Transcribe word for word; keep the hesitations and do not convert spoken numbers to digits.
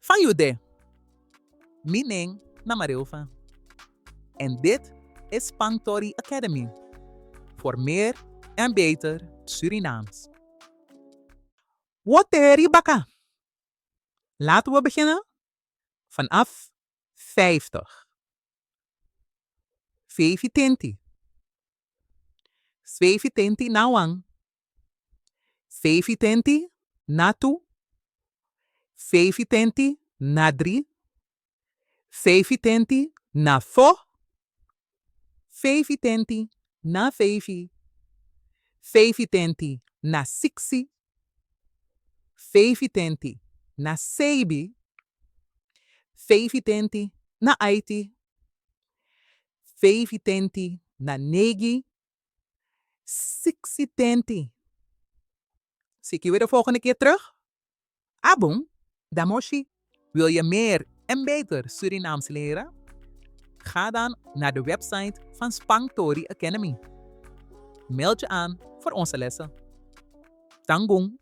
Fa yu de? Mi nen na Mariofa. En dit is Spangtori Academy. Voor meer en beter Surinaams. Woteri baka. Laten we beginnen vanaf vijftig. Vijfentwintig. Vijfentwintig na wan. Vijfentwintig na tu. Vijfentwintig na dri. Vijfentwintig na fo. Vijfentwintig na vijfi. Vijfentwintig na siksi. Vijfentwintig na seibi. Vijfentwintig na aiti. Vijfentwintig na neigi. Siksi tenti. Zie ik je weer de volgende keer terug. Abun, damoshi. Wil je meer en beter Surinaams leren? Ga dan naar de website van Spangtori Academy. Meld je aan voor onze lessen. Tangun.